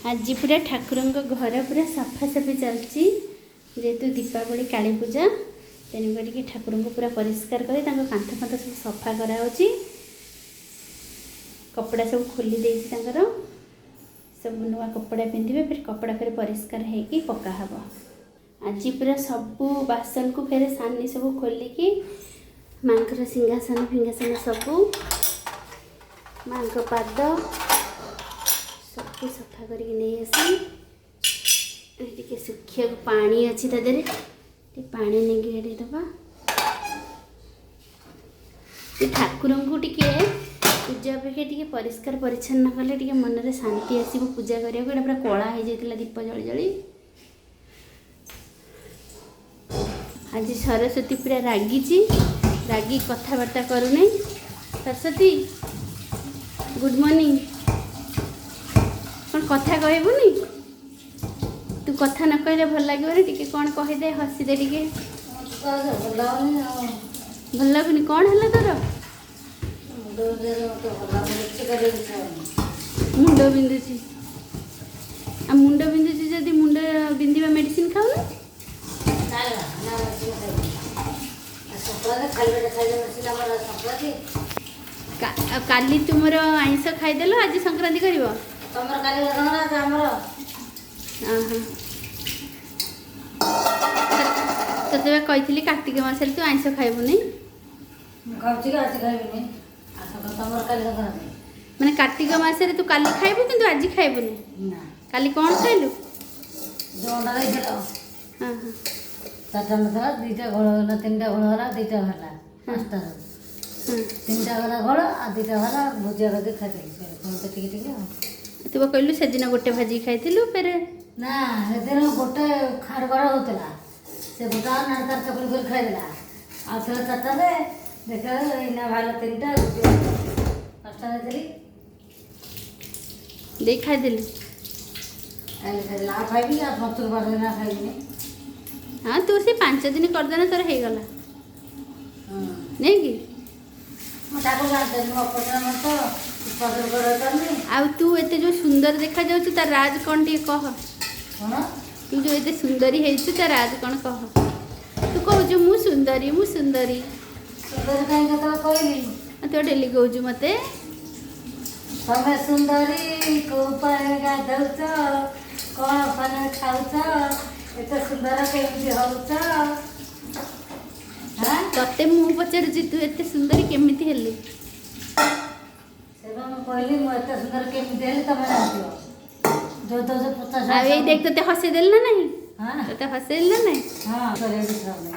ଆଜି ପୁରା ଠାକୁରଙ୍କ ଘର ପୁରା ସଫାସଫି ଚାଲିଛି। ଯେହେତୁ ଦୀପାବଳି, କାଳୀ ପୂଜା, ତେଣୁ କରିକି ଠାକୁରଙ୍କୁ ପୁରା ପରିଷ୍କାର କରି ତାଙ୍କ କାନ୍ଥ ଫାନ୍ଥ ସବୁ ସଫା କରାହେଉଛି। କପଡ଼ା ସବୁ ଖୋଲି ଦେଇଛି ତାଙ୍କର, ସବୁ ନୂଆ କପଡ଼ା ପିନ୍ଧିବେ। ଫେର କପଡ଼ା ଫେର ପରିଷ୍କାର ହେଇକି ପକା ହେବ। ଆଜି ପୁରା ସବୁ ବାସନକୁ ଫେର ସାନି ସବୁ ଖୋଲିକି ମାଙ୍କର ସିଂହାସନ ଫିଂହାସନ ସବୁ, ମାଙ୍କ ପାଦ ସବୁ ସଫା କରିକି ନେଇ ଆସି, ଟିକେ ଶୁଖିବାକୁ ପାଣି ଅଛି ତା ଦେହରେ, ଟିକେ ପାଣି ନେଇକି ଏଠି ଦେବା। ସେ ଠାକୁରଙ୍କୁ ଟିକେ ପୂଜା ଅପେକ୍ଷା ଟିକେ ପରିଷ୍କାର ପରିଚ୍ଛନ୍ନ କଲେ ଟିକେ ମନରେ ଶାନ୍ତି ଆସିବ ପୂଜା କରିବାକୁ। ଏଇଟା ପୁରା କଳା ହେଇଯାଇଥିଲା ଦୀପ ଜଳି ଜଳି। ଆଜି ସରସ୍ୱତୀ ପୁରା ରାଗିଛି, ରାଗି କଥାବାର୍ତ୍ତା କରୁନାହିଁ। Saraswati, good morning. କ'ଣ କଥା କହିବୁନି ତୁ? କଥା ନ କହିଲେ ଭଲ ଲାଗିବନି। ଟିକେ କ'ଣ କହିଦେ, ହସିଦେ ଟିକେ। ଭଲ ଲାଗୁନି? କ'ଣ ହେଲା ତୋର? ମୁଣ୍ଡ ବିନ୍ଧୁଛି। ଆଉ ମୁଣ୍ଡ ବିନ୍ଧୁଛି ଯଦି ମୁଣ୍ଡ ବିନ୍ଧିବା ମେଡ଼ିସିନ ଖାଉନୁ? କାଲି ତୁମର ଆଇଁଷ ଖାଇଦେଲ, ଆଜି ସଂକ୍ରାନ୍ତି କରିବ? ତମର କାଲି ଆମର। ଓହୋ, ତୋତେ ବା କହିଥିଲି କାର୍ତ୍ତିକ ମାସରେ ତୁ ଆଇଁଷ ଖାଇବୁନି। ମୁଁ ଖାଉଛି କି ଆଜି ଖାଇବିନି। ତମର କାଲି ସଂକ୍ରାନ୍ତି। ମାନେ କାର୍ତ୍ତିକ ମାସରେ ତୁ କାଲି ଖାଇବୁ କିନ୍ତୁ ଆଜି ଖାଇବୁନି? ନା। କାଲି କ'ଣ ଖାଇଲୁ? ଯୋଉ ଅଣ୍ଡା ଦେଇଥିଲ। ହଁ ହଁ। ଚାରିଟା ଅଣ୍ଡା ଥିଲା, 2ଟା ଘୋଳ ହେଲା, 3ଟା ଘୋଳ ହେଲା, 2ଟା ହେଲା 5ଟା। 3ଟା ଗଲା ଘୋଳ ଆଉ 2ଟା ଗଲା ଭୁଜିଆ କରିକି ଖାଇଦେଲି ସମସ୍ତେ ଟିକେ ଟିକେ। ଆଉ ତୁ ବା କହିଲୁ ସେଦିନ ଗୋଟେ ଭାଜିକି ଖାଇଥିଲୁ ଫେରେ। ନା, ସେଦିନ ଗୋଟେ ଖାରଗଡ଼ ହେଉଥିଲା, ସେ ଗୋଟେ ଆଉ ନା ତାର ଚକୁଳି କରି ଖାଇଦେଲା। ଆଉ ଥିଲା 4ଟାରେ, ଦେଖିଲା ଏଇନା ବାହାରିଲା 3ଟା, 5ଟା ଦେଇଥିଲି। ଦେଇ ଖାଇଦେଲି। ଖାଇଦେଲା, ଆଉ ଖାଇବି ଆଉ ପଞ୍ଚୁକ 5 ଦିନ ଖାଇବିନି। ହଁ, ତୁ ସେ 5 ଦିନ କରିଦେନା, ତୋର ହେଇଗଲା ନାଇଁ କି? ମୁଁ ଠାକୁର ଜାଣିଥିଲି, ମୁଁ ଅପରିଷ୍କାର ତ ପସନ୍ଦ କରିପାରୁନି। ଆଉ ତୁ ଏତେ ଯୋଉ ସୁନ୍ଦର ଦେଖାଯାଉଛୁ, ତା ରାଜ କ'ଣ ଟିକେ କହ। କ'ଣ? ତୁ ଯୋଉ ଏତେ ସୁନ୍ଦରୀ ହେଇଛୁ, ତା ରାଜ କ'ଣ କହ। ତୁ କହୁଛୁ ମୁଁ ସୁନ୍ଦରୀ, ମୁଁ ସୁନ୍ଦରୀ। ସୁନ୍ଦରୀ କାହିଁ କେତେବେଳେ କହିଲି? ତୁ ଡେଲି କହୁଛୁ ମୋତେ। ତମେ ସୁନ୍ଦରୀ, କୋଉ ପାଣି ଗାଧଉଛ, କ'ଣ ପାଣି ଖାଉଛ, ଏତେ ସୁନ୍ଦର କେମିତି ହଉଛ? ତତେ ମୁଁ ପଚାରୁଛି, ତୁ ଏତେ ସୁନ୍ଦରୀ କେମିତି ହେଲୁ? ସେବା ମୁଁ କହିଲି, ମୁଁ ଏତେ ସୁନ୍ଦର କେମିତି ହେଲି ତମେ ଜାଣିଥିବ। ଯୋଉ ତ 50। ଆଉ ଏଇ ଦେଖ, ତତେ ହସେଇ ଦେଲି ନା ନାହିଁ? ତତେ ହସେଇଲି ନା ନାହିଁ? ହଁ। କରିବାକୁ ଇଚ୍ଛା ହଉନି।